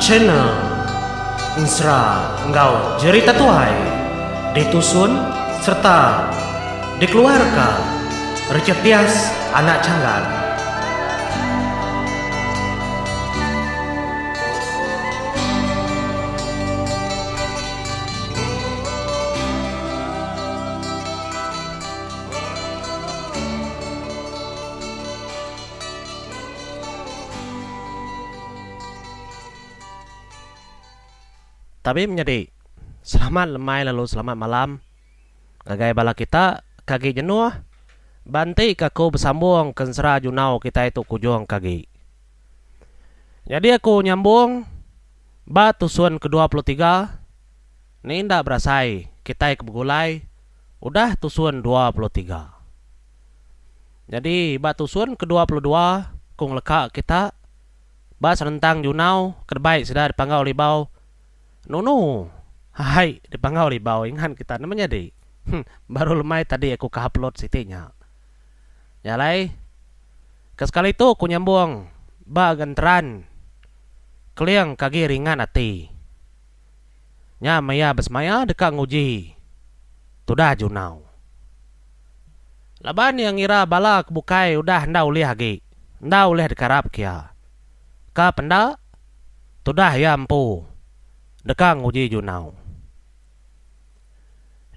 Channel Ensera enggau Jerita Tuai ditusun sereta dikeluarka Richard Dias anak Changgan. Tabi menyadi, selamat lemai lalu selamat malam ngagai bala kita ke agi jenuh ba enti ke aku besambung ke ensera junau kitai tu kujung ke agi. Nyadi aku nyambung ba tusun ke 23 ni enda berasai kitai ke begulai udah tusun 23. Nyadi ba tusun ke 22 ku ngeleka kita Ba senentang junau ke debai sida di Panggau Libau nunu hai di Panggau Libau ingan kita nama nyadi baru lemai tadi aku ke upload siti nya. Nya alai ke sekali tu aku nyambung ba genteran keling ke agi ringan ati. Nya maya besemaya deka nguji tudah junau. Laban iya ngira bala ke bukai udah enda ulih agi, enda ulih dikarap ke iya. Ka penda, tudah iya empu deka nguji junau.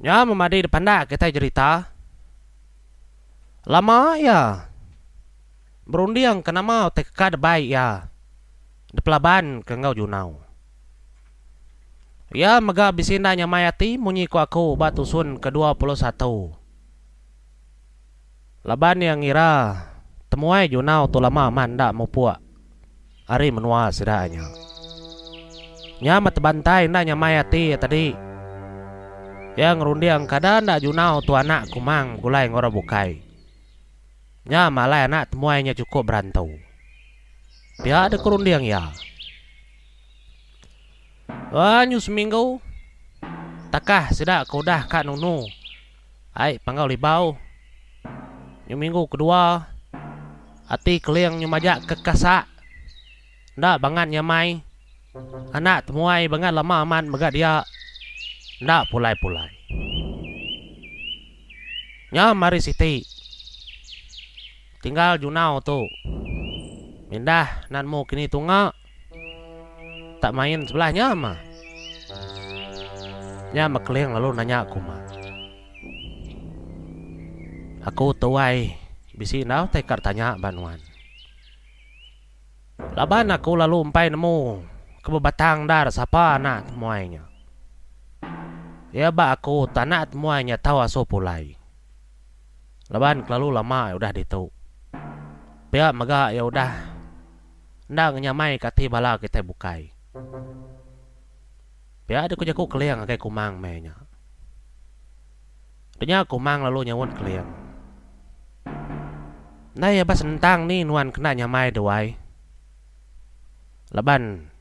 Nya memadi dipandak kitai jerita. Lama iya berunding ke nama utai ke ka debai iya dipelaban ke enggau junau. Iya mega bisi enda nyamai ati munyi ku aku ba tusun ke 21. Laban iya ngira temuai junau tu lama amat enda mupuk ari menua sida nya. Nya meh tebantai enda nyamai ati iya tadi. Iya ngerunding kada enda junau tu anak kumang begulai enggau orang bukai. Nya meh alai anak temuai nya chukup berantu. Pia deka runding iya. Wah nyu seminggu takah sida ke udah ka nunu ai Panggau Libau. Nyu minggu kedua ati Keling nyu majak ke kasak enda bangat nyamai anak temuai bangat lama amat mega dia enda pulai-pulai. Nya mari siti tinggal junau tu mindah nan mu kini tunga. Tak main sebelah nya mah. Nya meh Keling lalu nanya aku mah. Aku tuai bisi enggau tai ka tanya ba nuan. Laban aku lalu empai nemu ke bebatang endar sapa anak temuai nya. Iya ba aku tanak temuai nya tau asuh pulai. Laban kelalu lama iya udah ditu. Pia mega iya udah Enda ngenyamai ka ati bala kitai bukai. Pia deh ku jaku Keling ngagai Kumang meh nya. Denya Kumang lalu nyaut Keling. Ndai aba senentang ni nuan kena nyamai deh wai. Laban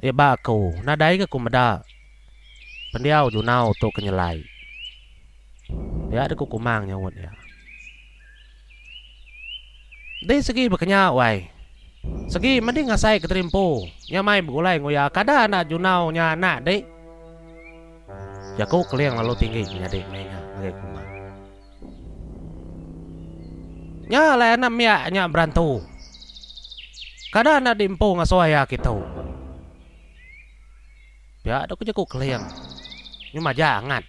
iya ba aku nadai ga ku meda pendiau junau tu ke nyelai. Pia deh ku Kumang nyaut iya. Deh segi bekenya wai. Segi mending ngasai kediri empu nya mai begulai enggau iya kada anak junau nya anak deh. Jaku Keling lalu tinggi menyadi meh nya ngagai Kumang. Nya alai anak miak nya berantu. Kada anak deh empu ngasuh iya kitu. Pia deh ku jaku Keling. Nyu majak angat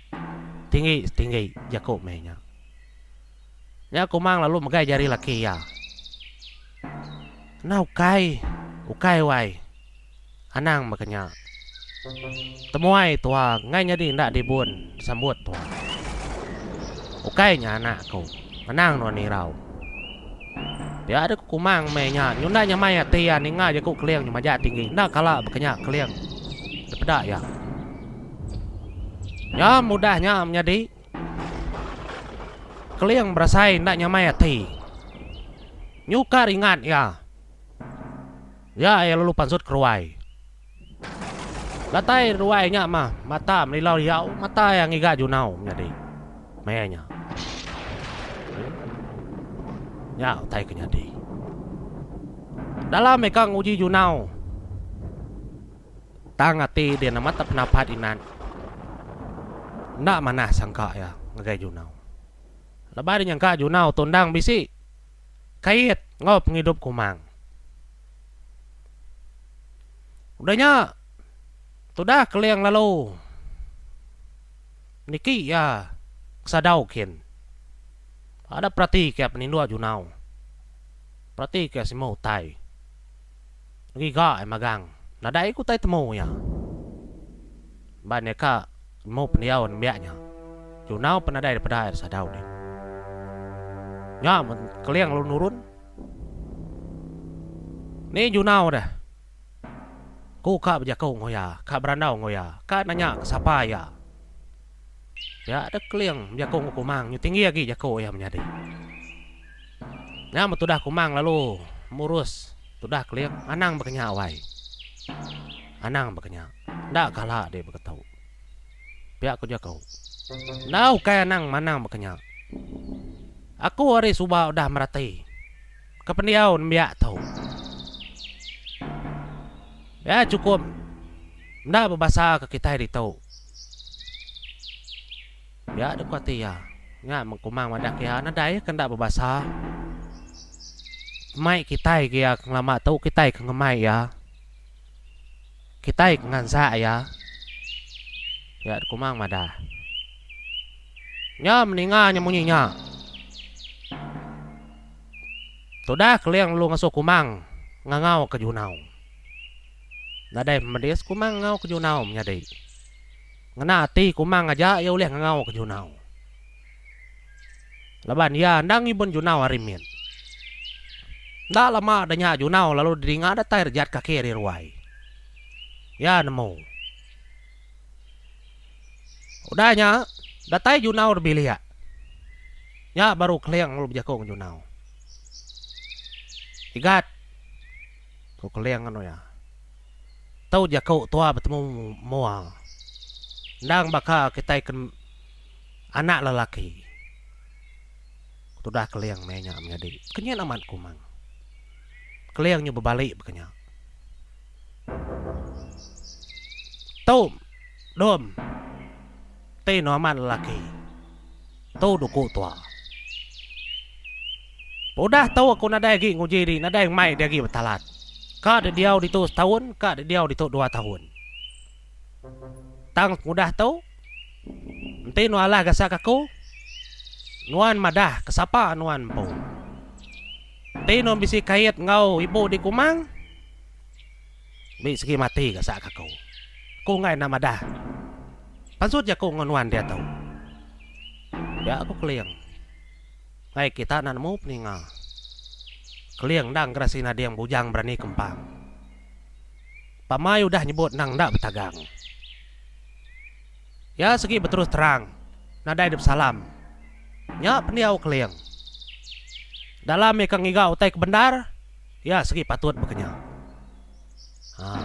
tinggi setinggi jaku meh nya. Nya Kumang lalu megai jari laki iya. Enda ukai, ukai wai. Anang baka nya. Temuai tua enggai nyadi enda dibun disambut tua. Ukai nya anak aku, anang nuan irau. Pia deh ku Kumang meh nya nyunda nyamai ati iya ninga jaku Keling nya majak tinggi enda kala baka nya Keling dipeda iya. Nya mudah nya menyadi. Keling berasai enda nyamai ati. Nyuka ringat iya. Iya iya lalu pansut ke ruai. Datai ruai nya mah mata melilau liau mata iya ngiga junau menyadi maya nya. Nya utai ke nyadi. Dalam mega nguji junau. Tang ati din amat tak penapat inan. Enda manah sangka iya ngagai Junau. Lebai deh nyangka Junau tu endang bisi kait enggau pengidup Kumang. Udah nya tudah Keling lalu niki iya ke sadau kin. Ada perati ke peninduk Junau. Perati ke semua utai. Ngiga ai magang. Nadai ku utai temu iya. Ban iya ka nemu pendiau nembiak nya. Junau pen nadai dipeda iya sadau din. Nya men Keling lalu nurun. Ni Junau deh. Ku ka bejaku enggau iya, ka berandau enggau iya, ka nanya ke sapa iya. Pia deh Keling bejaku enggau Kumang nyu tinggi agi jaku iya menyadi. Nya meh tudah Kumang lalu murus tudah Keling anang bekenya wai. Anang bekenya. Enda kala deh beketu. Pia ku jaku. Enda ukai anang manang bekenya. Aku ari suba udah merati ke pendiau nembiak tu. Iya chukup enda bebasa ke kitai ditu. Pia deh ku ati iya. Nya meh Kumang madah ke iya nadai ke enda bebasa. Mai kitai ke iya ke ngelama tu kitai ke ngemai iya. Kitai ke ngansak iya. Pia deh Kumang madah. Nya meninga nya munyi nya. Tudah Keling lalu ngasuh Kumang ngangau ke Junau. Nadai pemedis Kumang ngangau ke Junau menyadi. Ngena ati Kumang aja iya ulih ngangau ke Junau. Laban iya endang ngibun Junau ari mit. Enda lama da nya Junau lalu didinga datai rejat kaki ari ruai. Iya nemu. Udah nya, datai Junau da bilik. Nya baru Keling lalu bejaku enggau Junau. Igat, ku Keling nganu iya. Tu jaku tua betemu mua. Endang baka kitai ke anak lelaki. Tudah Keling meh nya menyadi. Kenyit amat Kumang. Keling nyu bebali baka nya. Tu dom ti enu amat lelaki. Tu duku tua. Udah tu aku nadai agi nguji diri nadai ngemai diri agi betalat. Ka dek diau ditu setaun, ka dek diau ditu dua taun. Tang pengudah tu, enti nuan alah gasak aku, nuan madah ke sapa nuan empu. Enti nuan bisi kait enggau ibu di Kumang, Bi segi mati gasak ke aku. Aku enggai enda madah. Pansut jaku enggau nuan diatu. Pia ku Keling. Enggai kita enda nemu peninga. Keling endang gerasi nading bujang berani kempang. Pamai udah nyebut endang enda betagang. Iya segi beterus terang nadai dep salam. Nya pendiau Keling. Dalam iya ke ngiga utai ke bendar, iya segi patut baka nya. Haa.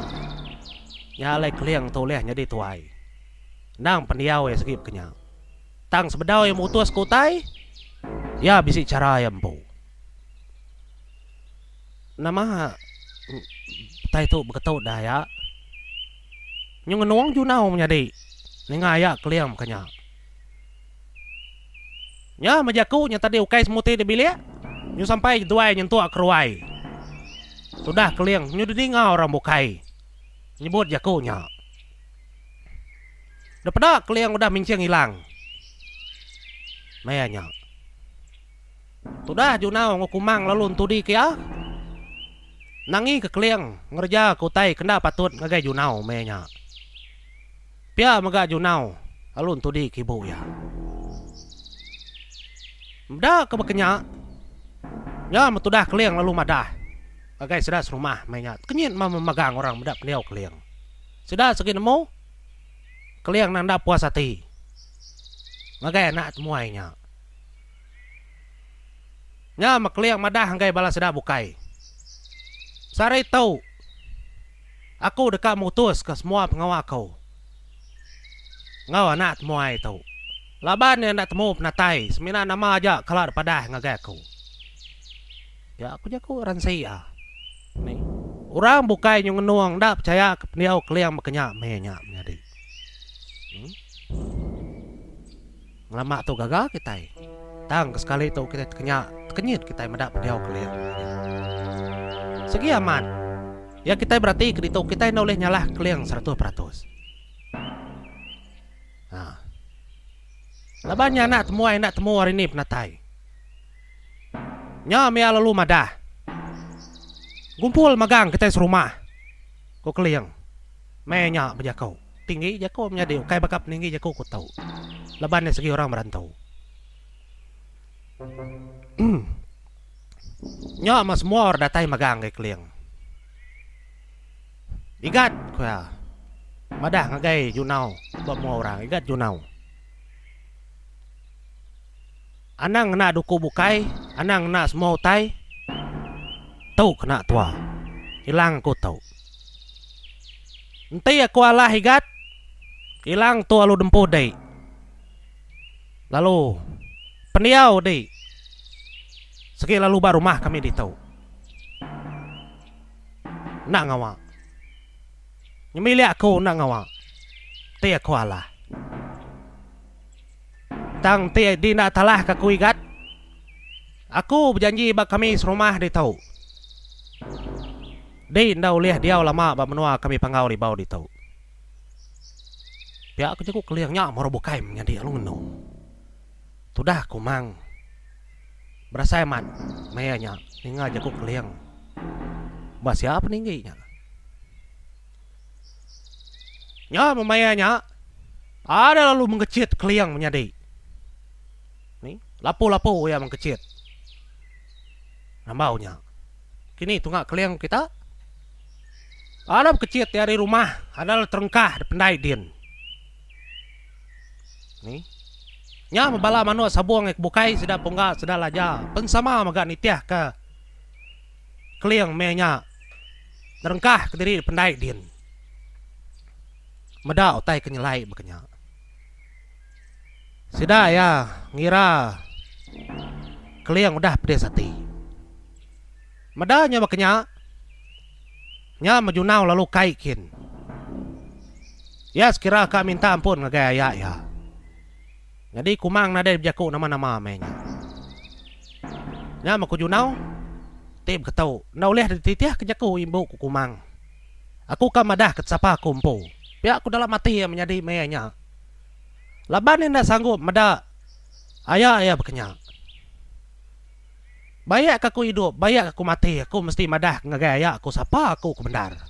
Nya alai Keling tu ulih nyadi tuai. Endang pendiau iya segi baka nya. Tang sebedau iya mutus ke utai, iya bisi chara iya empu. Nama utai tu beketu dah aya. Nyu ngenung junau menyadi ninga aya Keling baka nya. Nya meh jaku nya tadi ukai semuti di bilik nyu sampai duai nyentuk ke ruai. Tudah Keling nyu didinga orang bukai nyebut jaku nya. Deh peda Keling udah minching ilang maya nya. Tudah Junau enggau Kumang lalu entudi ke iya. Nangi ke Keling ngereja ke utai ke enda patut ngagai Junau maya nya. Pia mega Junau lalu entudi ke ibu iya. Meda ke baka nya, nya meh tudah Keling lalu madah ngagai sida serumah meh nya tekenyit meh memagang orang meda pendiau Keling. Sida segi nemu Keling nang enda puas ati ngagai anak temuai nya. Nya meh Keling madah ngagai bala sida bukai. Sehari tu. Aku deka mutuska semua pengawa aku enggau anak temuai tu. Laban iya enda temu penatai, semina nama aja kala dipadah ngagai aku. Pia ku jaku Ransi iya. Ni. Orang bukai nyu ngenung enda pechaya ke pendiau Keling baka nya meh nya menyadi. Em. Ngelama tu gaga kitai. Tang ke sekali tu kitai tekenya tekenyit kitai meda pendiau Keling baka nya. Segi amat. Ya kitai berati ke ditu kitai enda ulih nyalah Keling 100%. Ha. Laban nya anak temuai enda temu ari ni penatai. Nya mia lalu madah. Gumpul magang kitai serumah, ku Keling. Meh nya bejaku. Tinggi jaku menyadi ukai baka peninggi jaku ku tu. Laban iya segi orang berantu. Nya meh semua orang datai magang ngagai Keling. Igat, ku iya. Madah ngagai Junau ba mua orang. Igat Junau. Anang ngena duku bukai, anang ngena semua utai. Tu kena tua. Ilang aku tu. Enti aku alah igat, ilang tu alu dempu dik. Lalu pendiau dik segi lalu ba rumah kami ditu. Enda ngawa. Nyemilik aku enda ngawa. Enti aku alah. Tang enti di enda talah ka aku igat, aku bejanji ba kami serumah ditu. Di enda ulih diau lama ba menua kami Panggau Libau ditu. Pia ku jaku Keling nya meh orang bukai menyadi lalu ngenung. Tudah ku Mang berasai amat maya nya ninga jaku Keling ba sia peninggi nya. Nya meh maya nya ada lalu mengkechit Keling menyadi. Ni lapu-lapu iya mengkechit. Rambau nya. Kini tunga Keling kita. Ada bekechit ti ari rumah ada lalu terengkah dipendai din. Ni. Nya meh bala manuk sabung ke bukai sida pungga sida laja pen sama mega nitihka Keling meh nya nerengkah kediri dipendai din. Meda utai ke nyelai baka nya. Sida iya ngira Keling udah pedis ati. Meda nya baka nya, nya mejunau lalu kai kin. Iya sekira ka minta ampun ngagai aya iya. Nyadi Kumang nadai bejaku nama-nama meh nya. Nya meh ku Junau ti beketu enda ulih dititih ke jaku imbu ku Kumang. Aku ka madah ke sapa aku empu. Pia ku dalam ati iya menyadi meh nya. Laban iya enda sanggup meda aya iya baka nya. Bayak ke aku idup, bayak ke aku mati, aku mesti madah ngagai aya aku sapa aku ke bendar.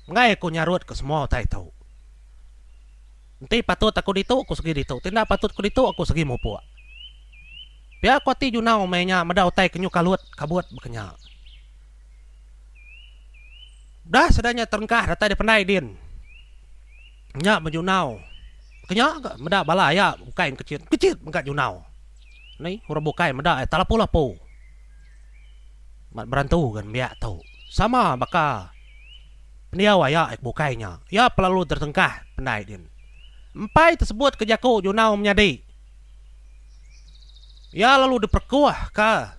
Enggai aku nyarut ke semua utai tu. Enti patut aku ditu, aku segi ditu. Ti enda patut aku ditu, aku segi mupuk. Pia ku ati Junau meh nya meda utai ke nyu kalut kabut baka nya. Udah sida nya terengkah datai dipendai din. Nya meh Junau. Ke nya ga meda bala aya bukai engkechit. Engkechit mega Junau. Ni orang bukai meda iya telapu-lapu. Mat berantu ga nembiak tu. Sama baka pendiau aya ke bukai nya. Iya pelalu tertengkah pendai din. Empai tesebut ke jaku Junau menyadi. Iya lalu diperekuh ka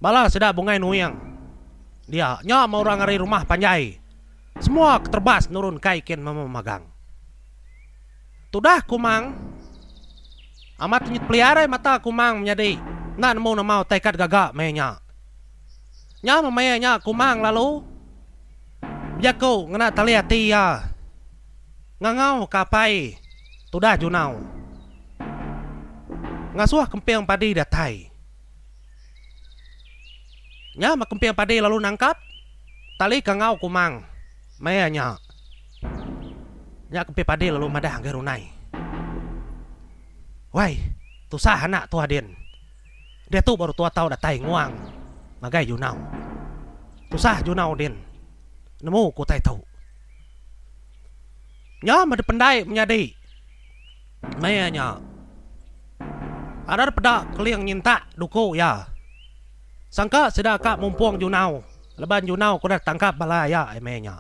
bala sida Bungai Nuing dia. Nya meh orang ari rumah panjai. Semua ke terbas nurun kai kin mememagang. Tudah Kumang amat nyut peliarai mata Kumang menyadi enda nemu nama utai ka digaga meh nya. Nya meh nya Kumang lalu bejaku ngena tali ati iya ngangau ka apai tudah Junau ngasuh kemping padi datai. Nya meh kemping padi lalu nangkap tali kangau Kumang maya nya. Nya kemping padi lalu madah ngagai Runai. Wai, tusah anak tua din. Diatu baru tua tau datai nguang ngagai Junau. Tusah Junau din. Nemu ku utai tu. Nya meh dipendai menyadi. Maya nya, ada dipeda Keling nyintak duku iya. Sangka sida ka mumpung Junau laban Junau ke udah ditangkap bala iya maya nya.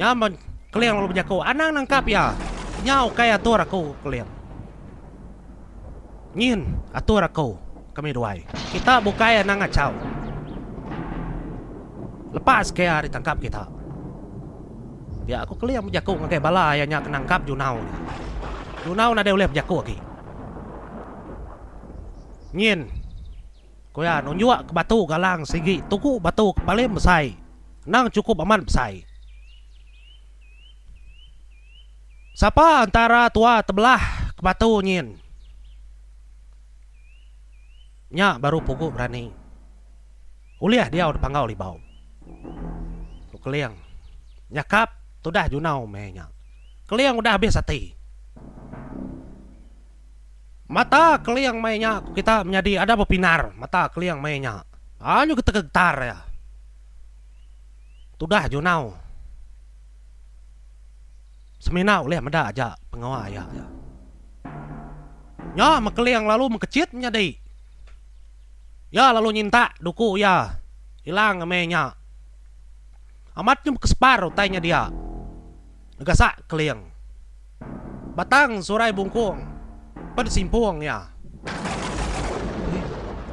Nya men Keling lalu bejaku, Anang nangkap iya. Nya ukai atur aku, Keling. Nyin atur aku, kami duai. Kita bukai anang ngachau. Lepas ke iya ari tangkap kita. Pia ku Keling bejaku ngagai bala iya nya ke nangkap Junau nya. Junau nadai ulih bejaku agi. Nyin, ku iya nunjuk ke batu galang sigi tugu batu ke paling besai endang chukup amat besai. Sapa entara tua tebelah ke batu nyin? Nya baru pugu berani. Ulih diau da Panggau Libau. Ku Keling nyakap tudah Junau meh nya. Keling udah abis ati. Mata Keling meh nya ku kita menyadi ada bepinar mata Keling meh nya. Anyu getar-getar iya. Tudah Junau semina ulih meda aja pengawa iya. Nya meh Keling lalu mekechit menyadi. Iya lalu nyintak duku iya ilang meh nya. Amat nyu bekesepar utai nya dia. Negasak Keling. Batang surai bungkung pen simpung iya. Ih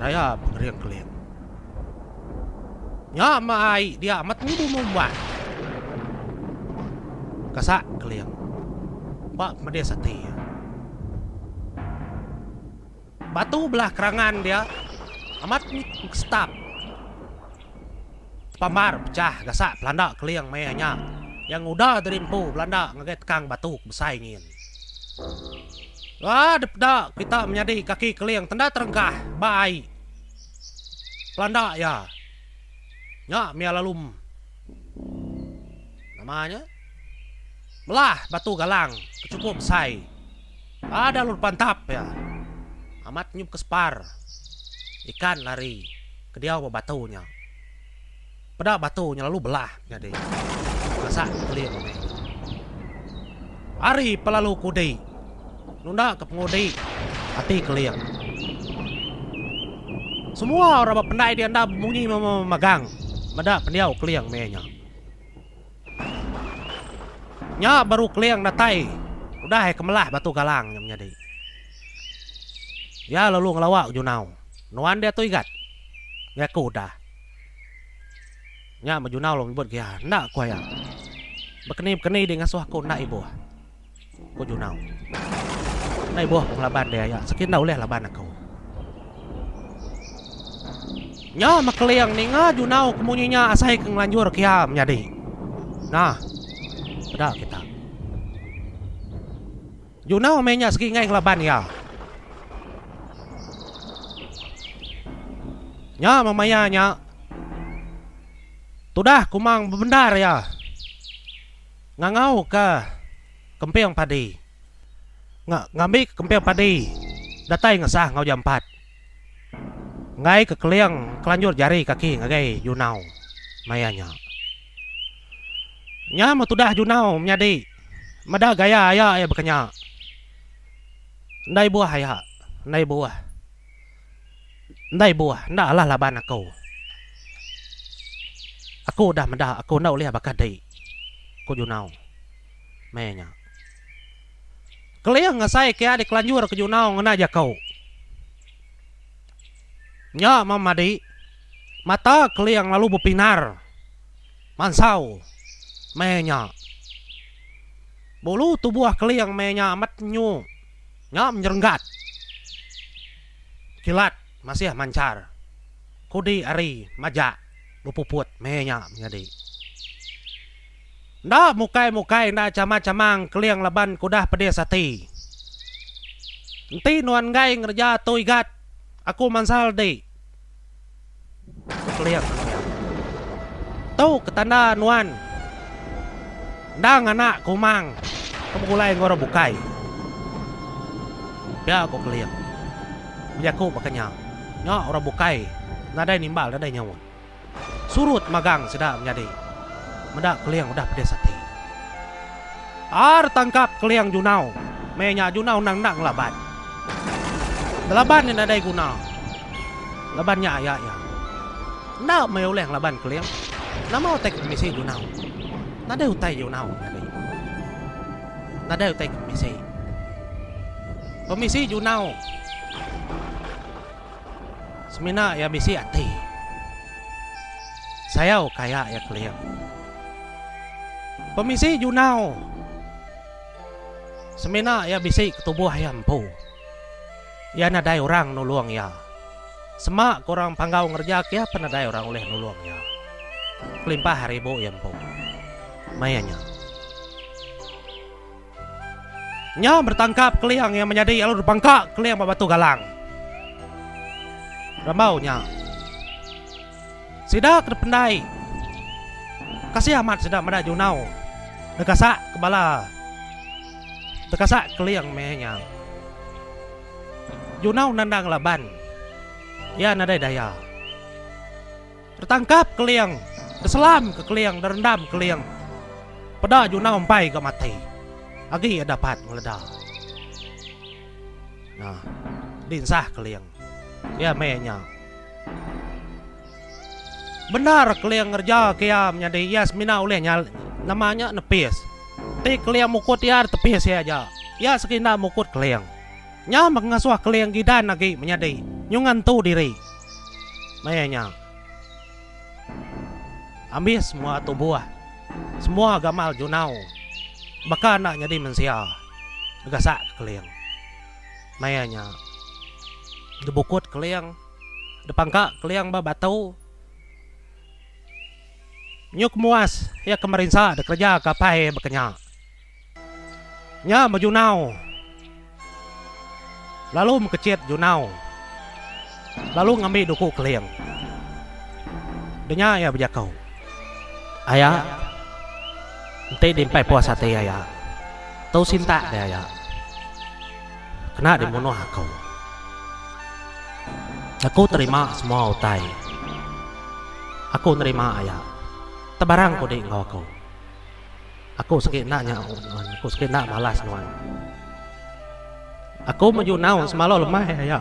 raya pengering Keling. Nya meh ai dia amat nyu bumbai. Gasak Keling. Ba pemedis ati iya. Batu belah kerangan dia amat setap tepambar pechah gasak pelanda keling maya nya iya nguda diri empu belanda ngagai tekang batu ke besai nyin. Ba dipeda kita menyadi kaki keling tenda terengkah ba ai pelanda iya nya mia lalu nama nya melah batu galang ke chukup besai. Ada lalu pantap iya. Amat nyup ke separ. Ikan lari ke diau ba batu nya. Peda batu nya lalu belah nyadi. Gasak keling meh. Ari pelalu kudi nunda ke pengudi ati keling. Semua orang ba pendai dia enda bemunyi memagang meda pendiau keling meh nya. Nya baru Keling datai udah iya ke melah Batu Galang nya menyadi. Iya lalu ngelawa Junau. Nuan diatu igat. Ngai aku udah. Nya meh Junau lalu nyebut ke iya, Enda ku aya. Bekeni-bekeni dih ngasuh aku enda ibuh. Ku Junau. Enda ibuh ku ngelaban dih aya, seki enda ulih laban aku. Nya meh Keling ninga Junau ke munyi nya asai ke ngelanjur ke iya menyadi. Nah, peda kita. Junau meh nya segi enggai ngelaban iya. Nya meh maya nya tudah Kumang bebendar iya. Ngangauka kemping padi. Ngambika kemping padi datai ngesah enggau jampat. Enggai ke keling kelanjur jari kaki ngagai Junau maya nya. Nya meh tudah Junau menyadi meda gaya aya iya baka nya. Enda ibuh aya, enda ibuh. Enda ibuh, enda alah laban aku. Aku udah meda aku enda ulih baka di, ku Junau. Meh nya. Keling ngasai ke iya dikelanjur ke Junau ngena jaku. Nya meh madi, mata Keling lalu bepinar mansau meh nya. Bulu tubuh Keling meh nya amat nyu nya menyerenggat. Kilat masih manchar. Kudi ari majak bepuput meh nya menyadi. Enda mukai-mukai enda chamang-chamang keling laban ke udah pedis ati. Enti nuan enggai ngereja tu igat, aku mansal di. Ku keling anu iya. Tu ke tanda nuan endang anak Kumang ke begulai enggau orang bukai. Pia ku Keling. Bejaku baka nya, nya orang bukai nadai nimbal nadai nyaut. Surut magang sida menyadi meda Keling udah pedis ati. Ar tangkap Keling Junau meh nya Junau endang enda ngelaban. Ngelaban nya nadai guna laban nya aya iya. Enda meh ulih ngelaban Keling. Nama utai ke pemisi Junau? Nadai utai Junau nyadi. Nadai utai ke pemisi. Pemisi Junau semina iya bisi ati. Sayau kaya iya Keling. Pemisi Junau semina iya bisi ketubuh iya empu. Iya nadai orang nulung iya. Sema ke orang Panggau ngereja ke iya pen nadai orang ulih nulung iya. Kelimpah ari ibu iya empu. Maya nya. Nya betangkap Keling iya menyadi lalu dipangka Keling ba Batu Galang. Rambau nya. Sida ke dependai kasih amat sida meda Junau dekasak ke bala dekasak Keling meh nya. Junau nandang laban iya nadai daya. Retangkap Keling, deselam ke Keling, derendam Keling. Peda Junau empai ga mati. Agi iya dapat ngeleda. Nah, dinsah Keling. Iya meh nya. Bendar Keling ngereja ke iya menyadi iya semina ulih nya nama nya nepis. Ti Keling mukut iya tepis iya aja. Iya segi enda mukut Keling. Nya meh ngasuh Keling Gidan agi menyadi nyu ngantu diri. Maya nya. Ambis semua tubuh, semua gamal Junau baka enda nyadi mensia begasak ke Keling. Maya nya. Dibukut Keling, dipangka Keling ba batu. Nyu kemuas iya ke merinsa dikereja ke apai iya baka nya. Nya bejunau lalu mekechit junau lalu ngambi duku keling. Denya iya bejaku, Aya, enti diempai puas ati aya, tu sintak deh aya. Kena dimunuh aku. Aku terima semua utai. Aku nerima aya. Tebarang ku di enggau aku. Aku segi enda nya nuan, aku segi enda malas nuan. Aku maju nau semalau lemai aya.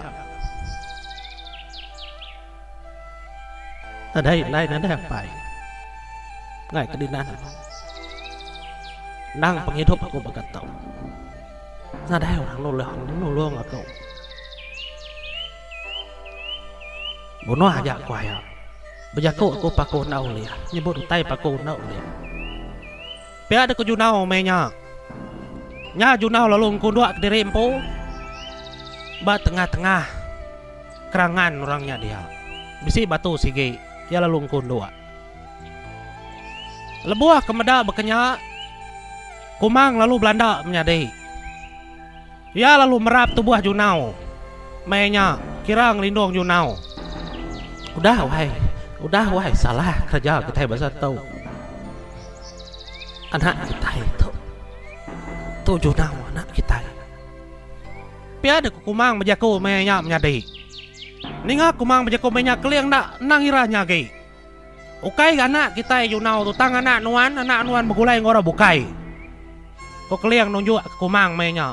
Nadai indai nadai apai. Ngai ke dinan aku. Endang pengidup aku baka tu. Nadai orang nulung nulung aku. Bunuh aja ku aya. Bejaku aku paku enda ulih, nyebut utai paku enda ulih. Pia deka Junau meh nya. Nya Junau lalu engkunduk kediri empu ba tengah-tengah kerangan orang nya dia. Bisi batu sigi, iya lalu engkunduk. Lebuh ke meda baka nya, Kumang lalu belanda menyadi. Iya lalu merap tubuh Junau. Maya nya, kira ngelindung Junau. Udah wai, udah wai salah kereja kitai bansa tu. Anak kitai tu. Tu Junau anak kitai. Pia deh ku Kumang bejaku maya nya menyadi. Ninga Kumang bejaku maya nya Keling enda enda ngira nya agi. Ukai ga anak kitai Junau tu tang anak nuan, anak nuan begulai enggau orang bukai. Ko Keling nunjuk ke Kumang maya nya.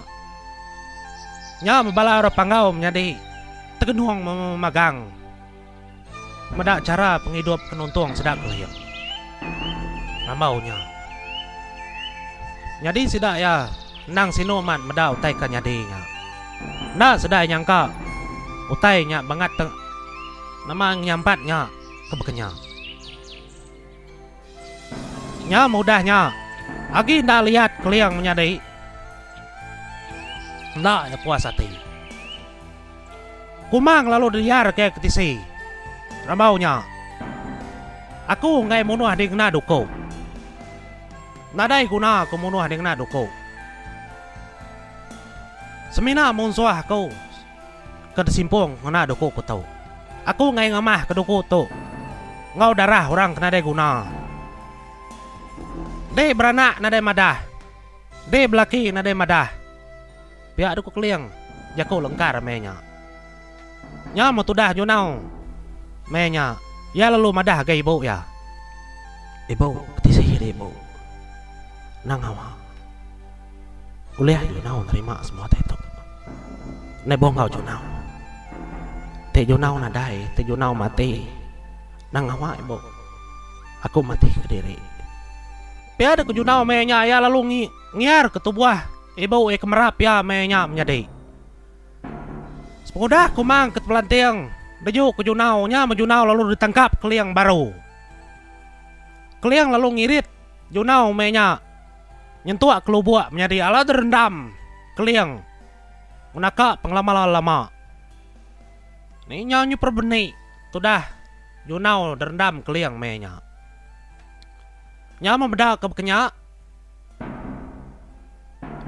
Nya meh bala orang Panggau menyadi tegenung memagang meda chara pengidup ke nuntung sida Keling. Rambau nya. Nyadi sida iya endang sinu amat meda utai ke nyadi nya. Enda sida iya nyangka utai nya bangat te nama ngenyampat nya. Ke baka nya. Nya mudah nya. Agi enda liat Keling menyadi. Enda iya puas ati. Kumang lalu diar ke ketisi. Rambau nya. Aku enggai munuh di ngena duku. Nadai guna aku munuh di ngena duku. Semina munsuh aku. Ke disimpung ngena duku ku tu. Aku enggai ngamah ke duku tu enggau darah orang ke nadai guna. Dei beranak nadai madah. Dei belaki nadai madah. Pia duku Keling jaku lengkar meh nya. Nya meh tudah Junau meh nya. Iya lalu madah agai ibu iya. Ibu, ketisi dih ibu. Nang awak. Ulih Junau nerima semua utai tu. Neboh enggau Junau. Ti Junau nadai, ti Junau mati, nang ngawa ibu. Aku mati kediri. Pia deh ku Junau meh nya iya lalu ngiar ke tubuh ibu iya ke merap iya meh nya menyadi. Sepengudah Kumang ke tebelanting deju ku Junau nya meh Junau lalu ditangkap Keling baru. Keling lalu ngirit Junau meh nya nyentuk ke lubuk menyadi ala derendam Keling naka pengelama-lama. Ni nyau nyuper benik tudah Junau derendam Keling meh nya. Nya meh meda ke bekenya.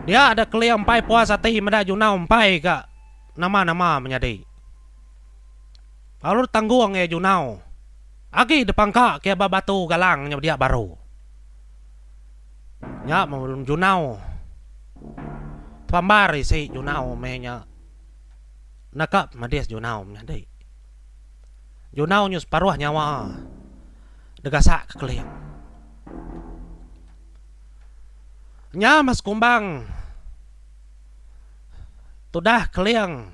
Dia da Keling empai puas ati meda Junau empai ga nama-nama menyadi. Lalu ditanggung iya Junau agi dipangka ke ba batu galang nya dia baru. Nya meh Junau tepambar isi Junau meh nya naka pemedis Junau menyadi. Junau nyu separuh nyawa degasak ke Keling. Nya meh sekumbang tudah Keling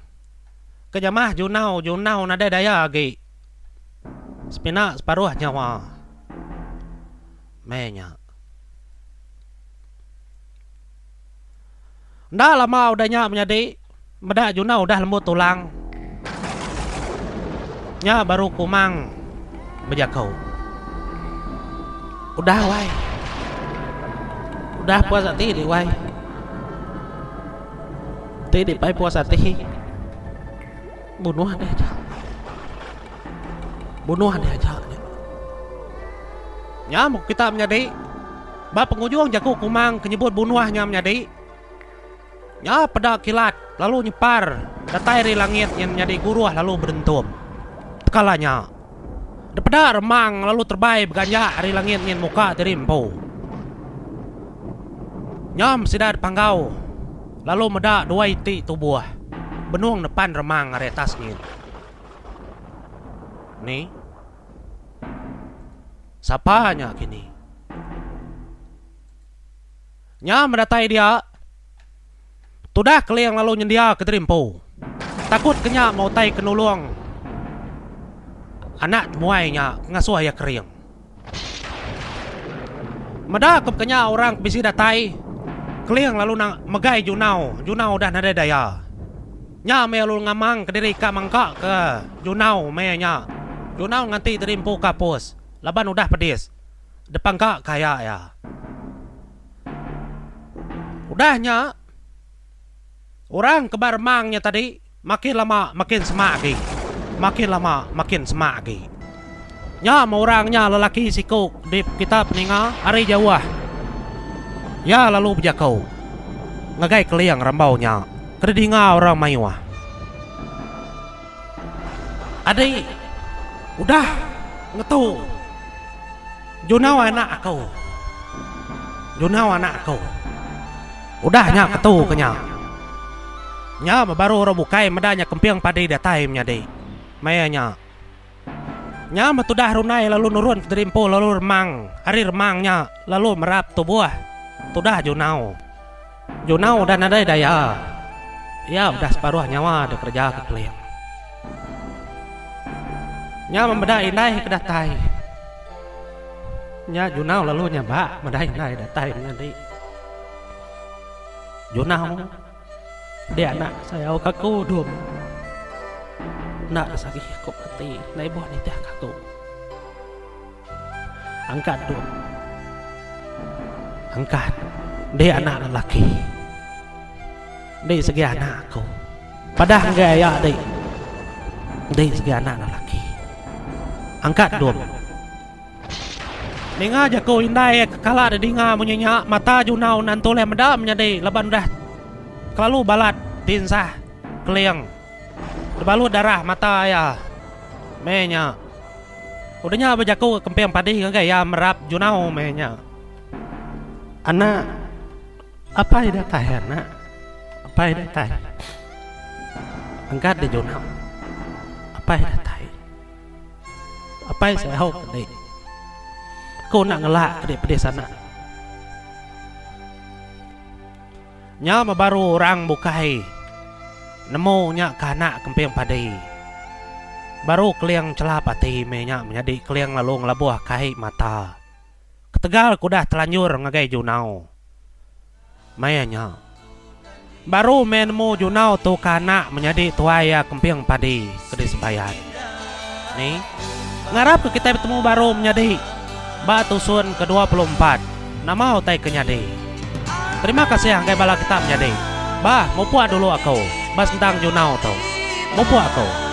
ke jamah Junau, Junau nadai daya agi semina separuh nyawa meh nya. Enda lama udah nya menyadi meda Junau udah lembut tulang. Nya baru Kumang bejaku. Udah wai. Udah puas ati di wai. Ti di pai puas ati. Bunuh deh aja. Bunuh deh aja nya. Nya meh kita menyadi. Ba pengujung jaku Kumang ke nyebut bunuh nya menyadi. Nya peda kilat lalu nyepar datai ari langit nyin nyadi guruh lalu bedentum. Tekala nya, depeda remang lalu terebai beganja ari langit nyin muka diri empu. Nya sida dipanggau lalu meda dua iti tubuh benung nepan remang ari atas nyin. Ni? Sapa nya kini? Nya meh datai dia. Tudah Keling lalu nyendia ke diri empu. Takut ke nya meh utai ke nulung anak temuai nya ke ngasuh iya kering. Meda ke baka nya orang ke bisi datai, Keling lalu megai Junau. Junau udah nadai daya. Nya meh lalu ngamang ke diri ka mangka ke Junau meh nya. Junau nganti diri empu ke apus laban udah pedis. Depangka kaya iya. Udah nya, orang ke ba remang nya tadi makin lama makin semak agi. Makin lama makin semak agi. Nya meh orang nya lelaki siku di kita peninga ari jauh. Iya lalu bejaku ngagai Keling rambau nya ke didinga orang mayuh. Adi udah ngetu Junau anak aku. Junau anak aku. Udah nya ketu ke nya. Nya meh baru orang bukai meda nya kemping padi datai menyadi. Maya nya. Nya meh tudah rundai lalu nurun kediri empu lalu remang ari remang nya lalu merap tubuh tudah Junau. Junau udah nadai daya. Iya udah separuh nyawa dikereja ke Keling. Nya meda indai ke datai. Nya Junau lalu nyabak meda indai datai menyadi. Junau dia anak sayau ke aku dum. Enda disagi aku ati enda ibuh nitih ke aku. Angkat dum. Angkat. Ndi anak lelaki. Ndi segi anak aku. Padah enggai aya di. Ndi segi anak lelaki. Angkat dum. Ninga jaku indai ke kala didinga munyi nya mata Junau nentu ulih meda menyadi laban udah kelalu balat dinsah Keling. Tebalut darah mata iya. Meh nya. Udah nya bejaku kemping padi ngagai iya merap Junau meh nya. Anak, apai datai anak. Apai datai. Angkat deh Junau. Apai datai. Apai sayau ke dik. Aku enda ngelak ke dik pedis anak. Nya meh baru orang bukai nemu nya ke anak kemping padi. Baru Keling chelap ati meh nya menyadi Keling lalu ngelabuh ke ai mata ketegal ke udah telanjur ngagai Junau. Maya nya baru meh nemu Junau tu ke anak menyadi tuai iya kemping padi ke di Sebayan. Ni ngarap ke kitai betemu baru menyadi. Ba tusun ke 24 nama utai ke nyadi. Terima kasih anggai bala kita menyadi. Bah mupuk dulu aku ba sentang junau tu. Mupuk aku.